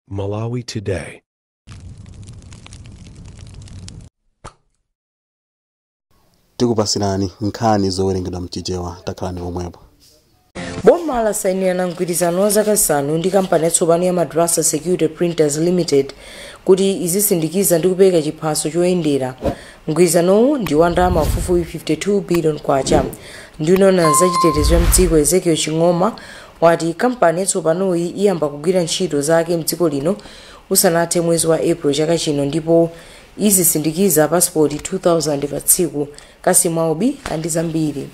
Malawi Today. Tikupasirani nkhani zowerengedwa mchichewa, takhalani pomwepo. Boma lasayinirana mgwirizano wa zaka 5 ndi kampani yatsopano ya Madrasa Security Printers Limited kuti izisindikiza ndi kupereka chiphaso choyendera. Mgwirizanowu ndi wa ndalama pafupifupi 52 billion kwacha. Nduna yoona zachitetezo ya mdziko Ezekiel Ching'oma wati kampani yatsopanoyi iyamba kugwira ntchito zake mdziko lino usanathe mwezi wa April chaka chino ndipo izisindikiza pasipoti 2000 pa tsiku. Kasimu Aubi andi zambiri.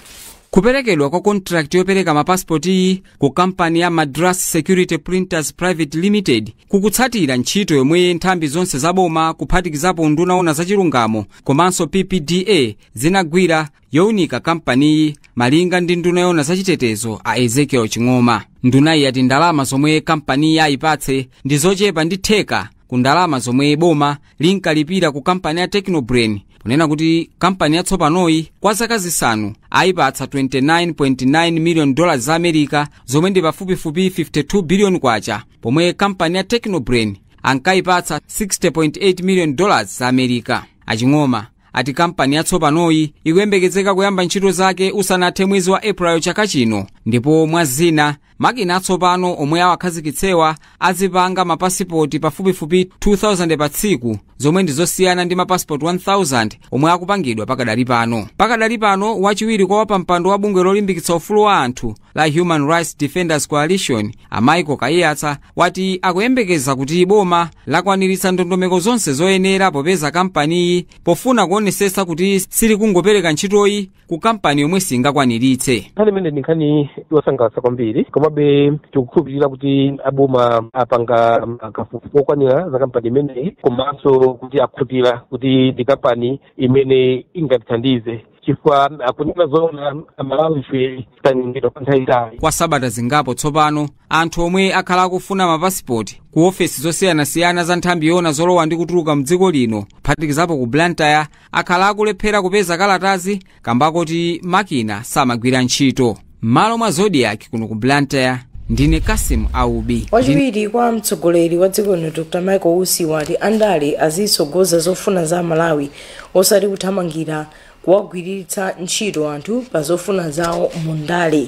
Kuperekedwa kwa contract yopereka mapasipoti ku kampani ya Madras Security Printers Private Limited kukutsatira ntchito yomwe nthambi zonse zaboma kuphatikizapo nduna yoona zachilungamo komanso PPDA zinagwira yowunika kampaniyi malinga ndi nduna yoona zachitetezo a Ezekiel Ching'oma. Ndunayi yati ndalama zomwe kampaniyi ayipatse ndi zochepa ndi theka ku ndalama zomwe boma linkalipira ku kampani ya Technobrain, kunena kuti kampani yatsopanoyi kwa zaka 5 ayipatsa $29.9 million za America zomwe ndi pafupifupi 52 billion kwacha, pomwe kampani ya Technobrain ankayipatsa $60.8 million za America. Aching'oma ati kampani yatsopanoyi ikuyembekezeka kuyamba ntchito zake usanathe mwezi wa April chaka chino, ndipo mwa zina makina atsopano omwe awakhazikitsewa azipanga mapasipoti pafupifupi 2000 pa tsiku zomwe ndi zosiyana ndi mapasipoti 1000 omwe akupangidwa pakadali pano. Pakadali pano wachiwiri kwa wapampando wa bungwe lolimbikitsa ufulu wa anthu la Human Rights Defenders Coalition a Michael Kaiyatsa wati akuyembekeza kuti boma lakwaniritsa ndondomeko zonse zoyenera popeza kampaniyi pofuna kuonesesa kuti silikungopereka ntchitoyi ku kampani yomwe singakwaniritse. Nkhani imene ndi nkhani yosangalatsa kwambiri, komabe tikukhulupirira kuti aboma apanga kafukufuku okwanira za kampani imeneyi komanso kuti akhutira kuti ndi kampani imene ingatithandize, chifukwa akunena zoona Amalawi ife tanyengedwa kwa nthawi itali. Kwa sabata zingapo tsopano anthu omwe akhala akufuna mapasipoti ku ofesi zosiyanasiyana za nthambi yoona zolowa ndi kutuluka mdziko lino kuphatikizapo ku Blantyre akhala akulephera kupeza kalatazi kamba kuti makina samagwira ntchito. M'malo mwa Zodiac kuno ku Blantyre, ndine Kasim Aubi. Wachiwiri kwa mtsogoleri wa dziko lino Dr. Michael Usi wati andale azitsogoza zofuna za Malawi osati kuthamangira kuwagwiritsa ntchito anthu pa zofuna zawo mundale.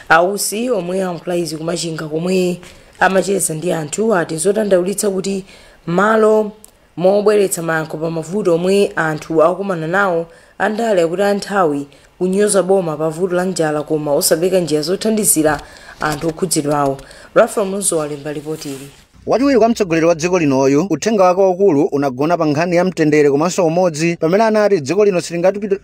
Ausi omwe amkulayizi kumachinga komwe amacheza ndi anthu ati zodandaulitsa kuti malo mobweretsa mayankho pa mavuto omwe anthu akukumana nawo andale akuti anthawi kunyoza boma pa vuto la njala koma osapereka njira zothandizira anthu okhudzidwawo. Rafael Mluzo walemba ripotili. Wachiwiri kwa mtsogoleri wa dziko linoyu uthenga wake waukulu unagona pa nkhani ya mtendere komanso umodzi pamene anati dziko lino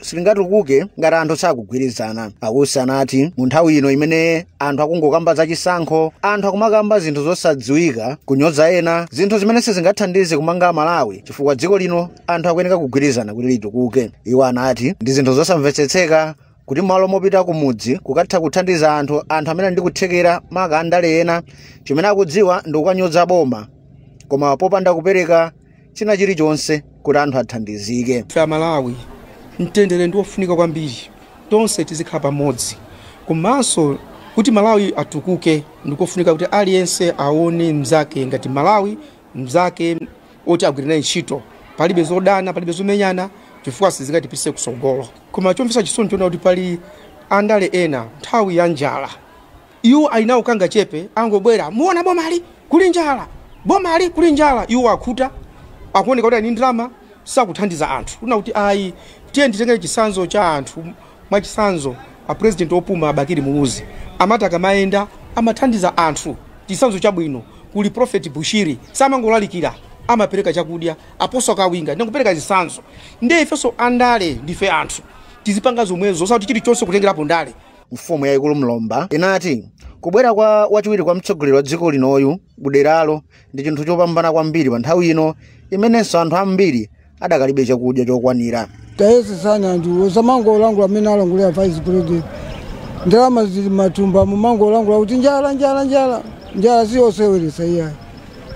silingatukuke ngati anthu sakugwirizana. Ausi anati mu nthawi ino imene anthu akungokamba zachisankho, anthu akumakamba zinthu zosadziwika, kunyoza ena, zinthu zimene sizingathandize kumanga Malawi chifukwa dziko lino anthu akuyeneka kugwirizana kuti litukuke. Iwo anati ndi zinthu zosamvetsetseka kuti malo mopita kumudzi kukatha kuthandiza anthu amene ndi kuthekera maka andale ena chimene akudziwa ndi kukanyoza boma koma popanda kupereka china chilichonse kuti anthu athandizike. Ife Amalawi mtendere ndi wofunika kwambiri, tonse tizikhala pamodzi, komanso kuti Malawi atukuke ndikofunika kuti aliyense aone mzake ngati Malawi mzake oti agwire naye ntchito, palibe zodana, palibe zomenyana, chifukwa sizingatipise kusogolo. Koma chomvetsa chisoni chona kuti pali andale ena nthawi ya njala iwo ali nawo kanga chepe angobwera muona bomali kuli njala, bomali kuli njala, iwo akhuta akuoneka kuti ali ndalama sakuthandiza anthu. Kuna kuti ayi tiye nditengere chisanzo cha anthu, mwachisanzo a president opuma Bakili Muluzi amati akamayenda amathandiza anthu, chisanzo chabwino. Kuli Prophet Bushiri samangolalikira, amapereka chakudya, aposo akawinga ndikupereka zisanzo. Ndiye ifenso andale ndife anthu tizipanga zomwezo osati chilichonse kutengerapo ndale. Mfumu yayikulu Mlomba inati kubwera kwa wachiwiri kwa mtsogoleri wa dziko linoyu kuderalo ndi chinthu chopambana kwambiri pa nthawi ino imenenso anthu ambiri adakalibe chakudya chokwanira. Tayesesani anthu osamangolangula amene alangulira vice president, ndalama zili matumba mumangolangula kuti njala njala njala njala siyoseweretsa iyayi.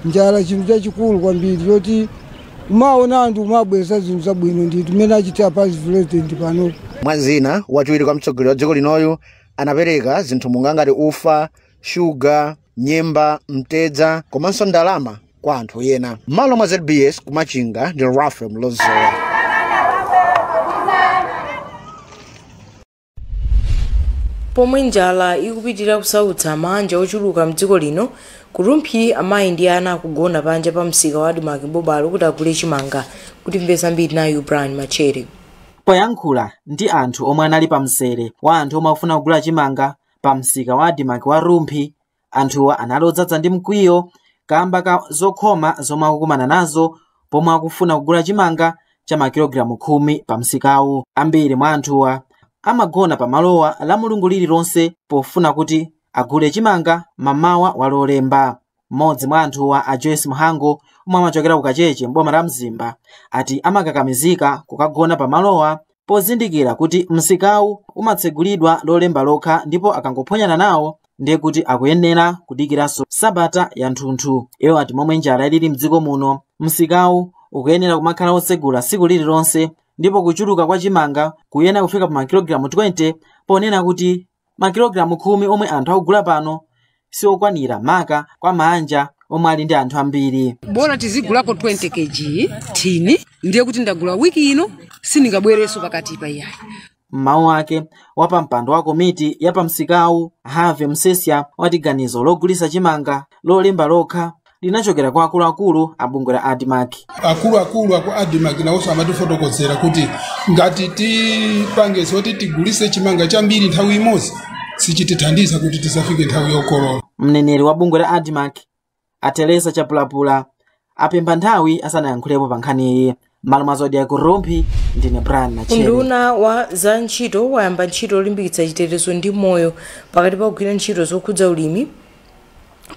Njala chinthu chachikulu kwambiri choti umaona anthu umabweza zinthu zabwino ndi timene achitira vice president pano. Mwazina wachiwiri kwa mtsogoleri wa dziko linoyu anapereka zinthu monga ngati ufa, shuga, nyemba, mtedza komanso ndalama kwa anthu ena. M'malo mwa ZBS kumachinga ndi Rafael Mlozowa. Pomwe njala ikupitira kusautsa manja ochuluka mdziko lino, kurumphi amayi ndi ana akugona panja pa msika wa ADMARC Bobalo kuti agule chimanga. Kuti mve zambiri nayu Brian Machere. Poyankhula ndi anthu omwe anali pa mzere wa anthu omwe akufuna kugula chimanga pa msika wa ADMARC wa Rumphi, anthuwa anali odzadza ndi mkwiyo kamba ka zokhoma zomwe akukumana nazo pomwe akufuna kugula chimanga cha makilogalamu 10 pa msikawu. Ambiri mwa anthuwa amagona pamalowa la mulungu lililonse pofuna kuti agule chimanga mamawa walolemba. Mmodzi mwa anthuwa, a Joyce Mhango, omwe amachokera ku Kacheche m'boma la Mzimba, ati amakakamizika kukagona pamalowa pozindikira kuti msikawu umatsegulidwa lolemba lokha ndipo akangophonyana nawo ndiye kuti akuyenera kudikiranso sabata ya nthunthu. Iwo ati momwe njala ilili mdziko muno, msikawu ukuyenera kumakhala otsegula tsiku lililonse ndipo kuchuluka kwa chimanga kuyenera kufika pa makilogalamu 20, ponena kuti makilogalamu 10 omwe anthu akugula pano siokwanira maka kwa manja omwe ali ndi anthu ambiri. Bora tizigulako 20 kg thini, ndiye kuti ndagula wiki ino sindingabwerenso pakati pa iyayi. Mmawu ake, wapampando wa komiti ya pamsikawu Harvey Msesya wati ganizo logulitsa chimanga lolemba lokha linachokera kwa akuluakulu a bungwe la ADMARC. Akuluakulu aku ADMARC nawonso amatifotokozera kuti ngati tipange zoti tigulitse chimanga chambiri nthawi imodzi, sichitithandiza kuti tisafike nthawi yokolola. Mneneri wa bungwe la ADMARC a Teresa Chapulapula apempha nthawi asanayankhulepo pa nkhaniyi. Malo mwa Zodiak Rumphi, ndine Brian Nachere. Unduna wa za ntchito wayamba ntchito yolimbikitsa chitetezo ndi moyo pakati pa kugwira ntchito zokhudza ulimi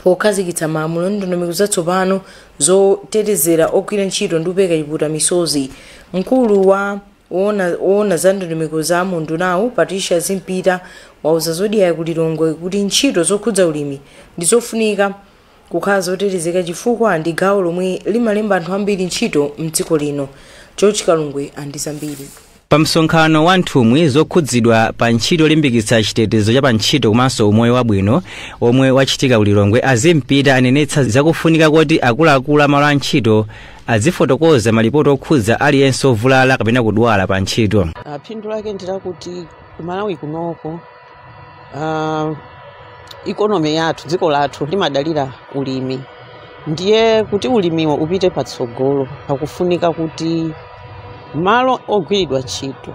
pokhazikitsa malamulo ndi ndondomeko zatsopano zotetezera ogwira ntchito ndi kupereka chiputa misozi. Mkulu wa woona za ndondomeko za mundunawu, Patricia Zimpita, wauza Zodiak ku Lilongwe kuti ntchito zokhudza ulimi ndi zofunika kukhala zotetezeka chifukwa ndi gawo lomwe limalemba anthu ambiri ntchito mdziko lino. George Kalungwe andi zambiri. Pa msonkhano wa nthumwi zokhudzidwa pa ntchito yolimbikitsa chitetezo cha pa ntchito komanso umoyo wabwino omwe wachitika ku Lilongwe, azimpita anenetsa zakufunika kuti akuluakulu amalo a ntchito azifotokoza malipoti okhudza aliyense ovulala kapena kudwala pa ntchito. Phindu lake ndilakuti kumalawi kunoko economy yathu, dziko lathu limadalira ulimi, ndiye kuti ulimiwo upite patsogolo pakufunika kuti malo ogwiridwa ntchito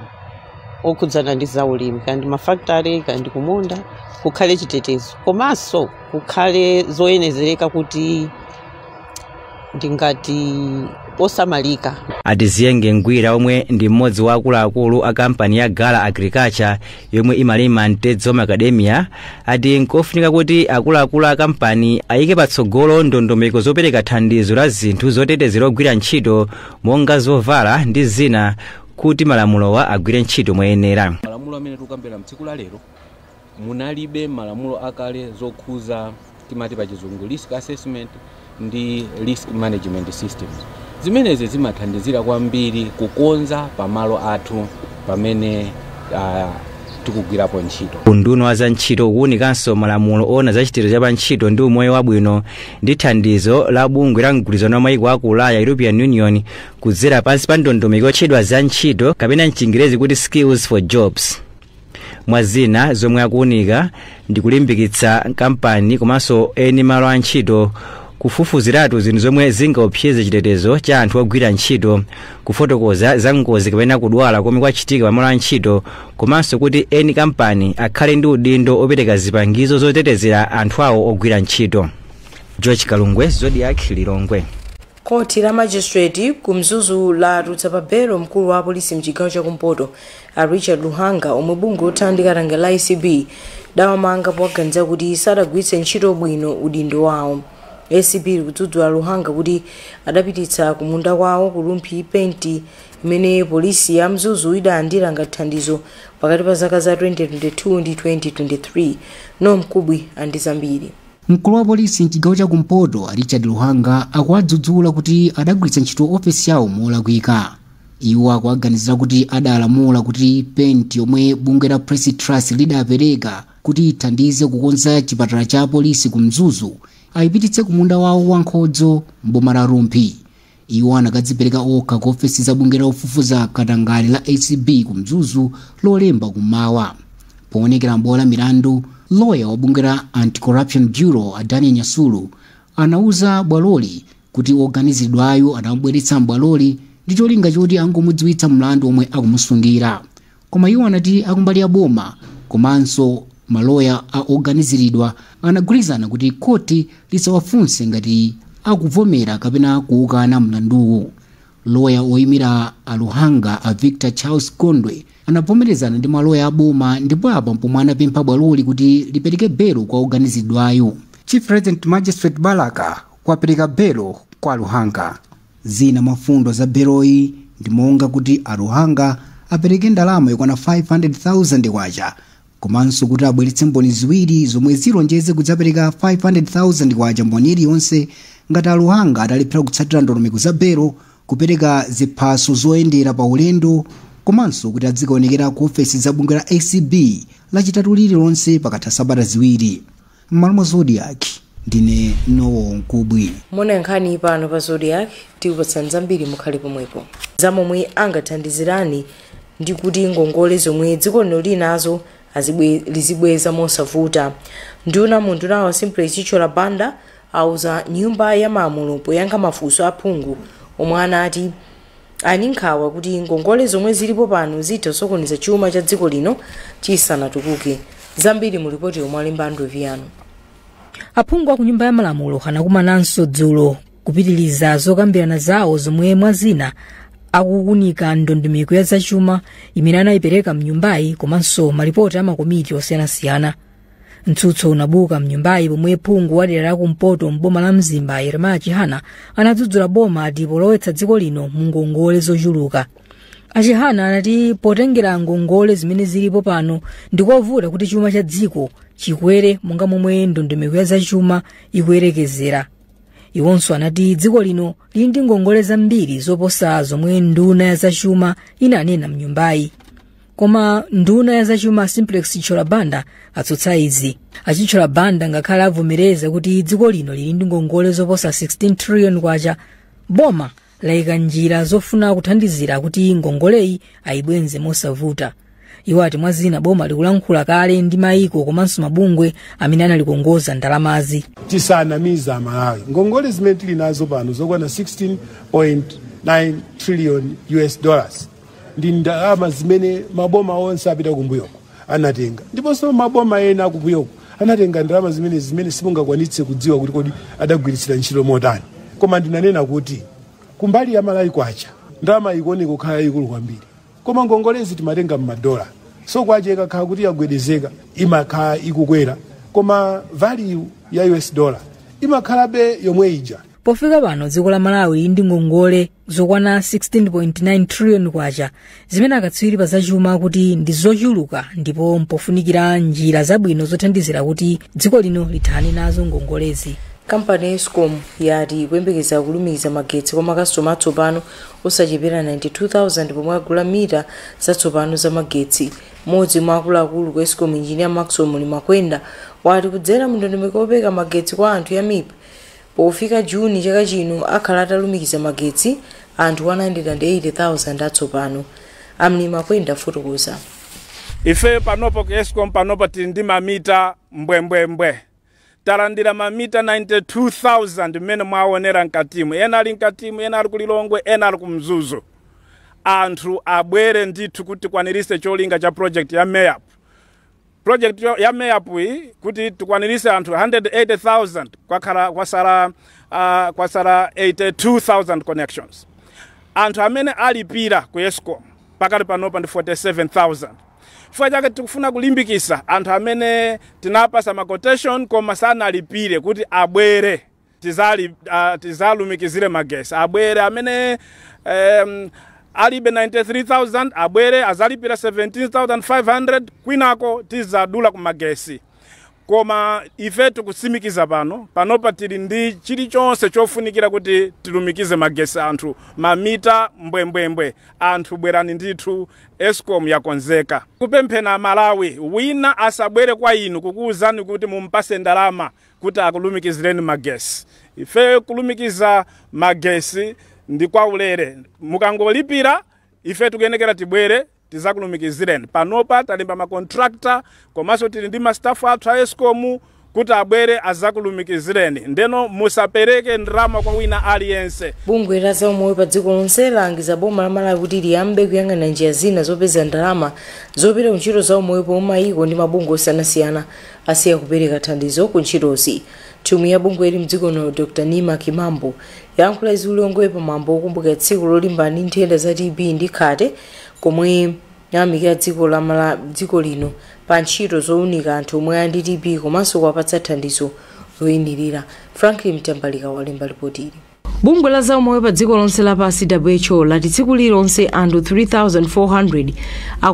okhudzana ndi zaulimi, kandi mafactory kandi kumunda, kukhale chitetezo komanso kukhale zoyenezereka kuti ndingati osamalika. Atiziyenge Ngwira, omwe ndi mmodzi wa akuluakulu a kampani ya Gala Agriculture yomwe imalima mtedza wa macadamia, ati nkofunika kuti akuluakulu a kampani ayike patsogolo ndondomeko zopereka thandizo la zinthu zotetezera ogwira ntchito monga zovala ndi zina kuti malamulowa agwire ntchito moyenera. Malamulo amene tikukambira mtsiku la lero munalibe malamulo akale zokhuza timati pa chizungu risk assessment ndi risk management systems. Zimenezi zimathandizira kwambiri kukonza pamalo athu pamene tikugwirapo ntchito. Unduna wa za ntchito ukuwunikanso malamulo ona za chitetezo cha pa ntchito ndi umoyo wabwino ndi thandizo la bungwe la mgwirizano wa mayiko aku Ulaya, European Union, kudzera pansi pa ndondomeko yotchedwa za ntchito kapena mchingerezi kuti Skills for Jobs. Mwa zina zomwe akuwunika ndi kulimbikitsa kampani komanso eni malo a ntchito kufufuziratu zinthu zomwe zingaopseze chitetezo cha anthu ogwira ntchito, kufotokoza za ngozi kapena kudwala komwe kwachitika pamalo a ntchito, komanso kuti eni kampani akhale ndi udindo opereka zipangizo zotetezera anthu awo ogwira ntchito. George Kalungwe, Zodiak, Lilongwe. Khoti la magistrate ku Mzuzu latulutsa pa belo mkulu wa apolisi mchigawo chakumpoto a Richard Luhanga, omwe bungwe lothana ndi katangale la ACB dawamanga powaganiza kuti sadagwiritse ntchito bwino udindo wawo. ACB likudzudzula Luhanga kuti adapititsa kumunda kwawo ku Rumphi penti imene polisi ya Mzuzu idalandira ngati thandizo pakati pa zaka za 2022 ndi 2023. Nomkubwi andi zambiri. Mkulu wa polisi mchigawo chakumpoto Richard Luhanga akuwadzudzula kuti adagwiritsa ntchito ofesi yawo molakwika. Iwo akuwaganizira kuti adalamula kuti penti yomwe bungwe la Press Trust lidapereka kuti ithandize kukonza chipatala cha polisi ku Mzuzu Ayipititse ku munda wawo wa Nkhodzo mboma la Rumphi. Iwo anakadzipereka okha ku ofesi za bungwe la ofufuza katangale la ACB ku Mzuzu Lolemba kummawa. Poonekera m'bwalo la milandu, loya wa bungwe la Anti-Corruption Bureau a Daniel Nyasulu anauza bwaloli kuti oganiziridwayo anamubweretsa m'bwaloli ndi cholinga choti angomudziwitsa mlandu omwe akumusungira. Koma iwo anati akumbali ya boma komanso maloya a oganiziridwa anagwirizana kuti khoti lisawafunse ngati akuvomera kapena kuukana mlanduwu. Loya oyimira a Luhanga, a Victor Charles Gondwe, anavomerezana ndi maloya aboma, ndipo apa pomwe anapempha bwaloli kuti lipereke belo kwa oganiziridwayo. Chief Resident Magistrate Balaka wapereka belo kwa Luhanga. Zina mwa fundo za beloyi ndi monga kuti a Luhanga apereke ndalama yokwana 500,000 kwacha, komanso kuti abweretse mboni ziwiri zomwe zilonjeze kudzapereka 500,000 kwacha mboni iliyonse ngati a Luhanga atalephera kutsatira ndondomeko za belo, kupereka ziphaso zoyendera pa ulendo, komanso kuti adzikaonekera ku ofesi za bungwe la ACB Lachitatu lililonse pakatha sabata 2. M'malo mwa Zodiak, ndine Nowo Nkubwi. Mona nkhani pano pa Zodiak, tikupatsani zambiri, mukhale pomwepo. Zamomwe angathandizirani ndi kuti ngongole zomwe dziko lino linazo lizibweza mosavuta. Nduna mu undunawo Simplex Chithyola Banda auza Nyumba ya Malamulo poyankha mafunso aphungu omwe anati ali nkhawa kuti ngongole zomwe zilipo pano zitha kusokoneza chuma cha dziko lino chisanatukuke. Zambiri mu ripoti yomwe alemba Andrew Viano. Aphungu aku Nyumba ya Malamulo anakumananso dzulo kupitiliza zokambirana zawo zomwe mwazina akukunika ndondomeko ya zachuma imene anayipereka mnyumbayi komanso malipoti a makomiti osiyanasiyana. Mtsutso unabuka mnyumbayi pomwe phungu wa dera lakumpoto mboma la Mzimba, Yeremiya Chihana, anadzudzula boma ati polowetsa dziko lino mu ngongole zochuluka. Achihana anati potengera ngongole zimene zilipo pano, ndikovuta kuti chuma cha dziko chikwere monga momwe ndondomeko ya zachuma ikuyerekezera. Iwonso anati dziko lino lili ndi ngongole zambiri zoposa zomwe nduna ya zachuma inanena mnyumbayi. Koma nduna ya zachuma Simplex Chithyola Banda atsutsa izi. Achithyola Banda ngakhale avomereza kuti dziko lino lili ndi ngongole zoposa 16 trillion kwacha, boma layika njira zofuna kuthandizira kuti ngongoleyi ayibwenze mosavuta. Iwo ati mwazina boma likulankhula kale ndi mayiko komanso mabungwe amene analikongoza ndalamazi. Tisanamiza Amalawi, ngongole zimene tili nazo pano zokwana 16.9 trillion US dollars ndi ndalama zimene maboma onse apita kumbuyoko anatenga, ndiponso maboma ena akumbuyoko anatenga ndalama zimene simungakwanitse kudziwa kuti kodi adagwiritsira ntchito motani. Koma ndinanena kuti kumbali ya Malawi kwacha, ndalama ikuoneka kukhala yayikulu kwambiri, koma ngongolezi timatenga mmadola, so kwacha ikakhala kuti yagwedezeka imakhala ikukwera, koma value ya US dollar imakhalabe yomwe ija. Pofika pano dziko la Malawi lili ndi ngongole zokwana 16.9 trillion kwacha, zimene akatswiri pa zachuma kuti ndi zochuluka ndipo mpofunikira njira zabwino zothandizira kuti dziko lino lithane nazo ngongolezi. Kampani ya ESCOM yati ikuyembekeza kulumikiza magetsi kwa makasitoma atsopano osachepera 92,000 pomwe agula mita zatsopano za magetsi. Mmodzi mwa akuluakulu ku ESCOM, Injiniya Maxwell Mulimakwenda, wati kudzera mu ndondomeko yopereka magetsi kwa anthu ya MIP, pofika Juni chaka chino akhala atalumikiza magetsi anthu 180,000 atsopano. Amlimakwenda afotokoza. Ife panopo ku ESCOM panopo tili ndi mamita mbwembwembwe. Talandira mamita 92,000 mmene mwaonera mkatimu. Ena ali mkatimu, ena ali kuLilongwe, ena ali kuMzuzu. Anthu abwere ndithu kuti tikwanirise cholinga cha project ya MEAP. Project ya MEAP iyi, kuti tikwanirise anthu 180,000, kwakhala kwasala 82,000 connections. Anthu amene alipira ku ESCOM pakali panopa ndi 47,000. Chifukwa chake tikufuna kulimbikisa anthu amene tinapasa ma quotation koma sanalipire kuti abwere tizalumikizire magesi. Abwere amene alibe 93,000 abwere azalipira 17,500, kwinako tizadula ku magesi. Koma ife tikutsimikiza panopa tili ndi chilichonse chofunikira kuti tilumikize magesi anthu, mamita mbwembwembwe. Anthu bwerani ndithu, ESCOM yakonzeka. Kupemphena Malawi, wina asabwere kwa inu kukuwuzani kuti mumpase ndalama kuti akulumikizireni magesi. Ife kulumikiza magesi ndi kwa ulere, mukangolipira ife tikuyenekera tibwere tizakulumikizireni. Panopa talemba makontrakta komanso tili ndi mastafu athu a ESCOM kuti abwere azakulumikizireni. Ndeno musapereke ndalama kwa wina aliyense. Bungwe la zaumoyo pa dziko lonse lalangiza boma la Malawi kuti liyambe kuyang'ana njira zina zopeza ndalama zopita ku ntchito zaumoyo pomwe mayiko ndi mabungwe osiyanasiyana asiya kupereka thandizo ku ntchitozi. Nthumwi ya bungweli mdziko muno Dr Nima Kimambo yalankhula izi ulongwe pamwambo wokumbukira tsiku lolimbana ndi nthenda za TB ndi khate, komwe yayamikira dziko lino pa ntchito zowunika anthu omwe ali ndi TB komanso kuwapatsa thandizo loyenera. Franklin Mtambalika walemba ripoti ili. Bungwe la zaumoyo pa dziko lonse lapansi WHO lati tsiku lililonse anthu 3400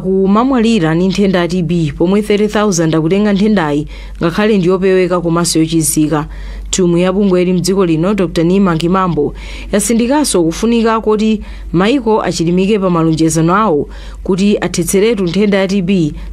akumamwalira ndi nthenda ya TB, pomwe 30,000 akutenga nthendayi ngakhale ndi yopeweka komanso yochizika. Nthumwi ya bungweli mdziko lino Dr Nima Kimambo yasindikanso kufunika kuti maiko achilimike pa malonjezano awo kuti athetseretu nthenda ya TB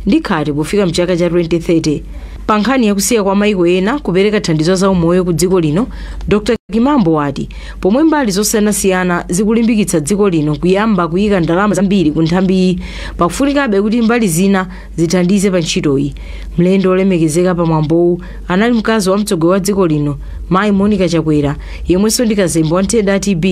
ndi khate pofika mchaka cha 2030. Pa nkhani yakusiya kwa maiko ena kupereka thandizo za umoyo ku dziko lino, Dr Kimambo wati pomwe mbali zosiyanasiyana zikulimbikitsa dziko lino kuyamba kuyika ndalama zambiri ku nthambiyi, pakufunikabe kuti mbali zina zithandize pa ntchitoyi. Mlendo olemekezeka pa mwambowu anali mkazi wa mtsogoleri wa dziko lino Mayi Monica Chakwera, yemwenso ndi kazembe wa nthenda ya TB,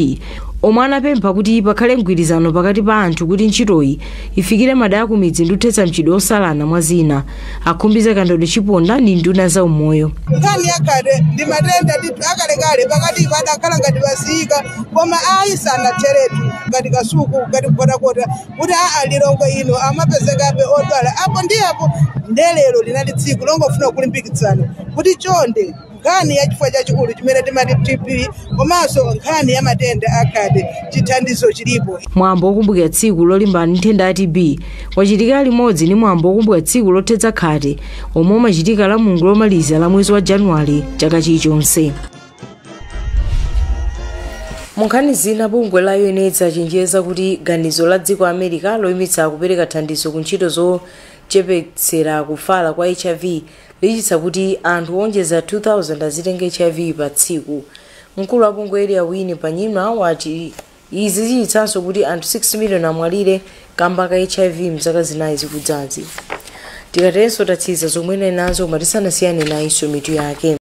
omwe anapempha kuti pakhale mgwirizano pakati pa anthu kuti ntchitoyi ifikire madera ku midzi ndi kuthetsa mchitidwe osalana mwa zina. Akhumbiza Kandodo Chiponda ndi nduna za umoyo. Nkhani yakhate ndi matenda akalekale pakati padakhala ngati pasiyika, koma ayi sanatheretu ngati Kasuku ngati Kukotakota kuti aa Lilongwe ino amapezekabe odwala apo ndi apo. Ndelero linali tsiku longofuna kulimbikitsana kuti chonde nkhani ya chifukwa chachikulu chimene timati TB komanso nkhani ya matenda akhate chithandizo chilipo. Mwambo wokumbukira tsiku lolimbana ndi nthenda ya TB wachitika limodzi ndi mwambo wokumbukira tsiku lothetsa khate omwe umachitika la Mulungu lomaliza la mwezi wa Januwale chaka chilichonse. Mu nkhani zina, bungwe la UNAIDS achenjeza kuti ganizo la dziko America loyimitsa kupereka thandizo ku ntchito zochepetsera kufala kwa HIV lichitsa kuti anthu owonjeza 2000 azitenga HIV pa tsiku. Mkulu wa bungweli a Winnie Byanyima wati izi zichitsanso kuti anthu 6 million amwalire kamba ka HIV mzaka zinayi zikudzazi. Tikatenso tatsiza zomwe nazo, koma tisanasiyane nayinso mitu yake.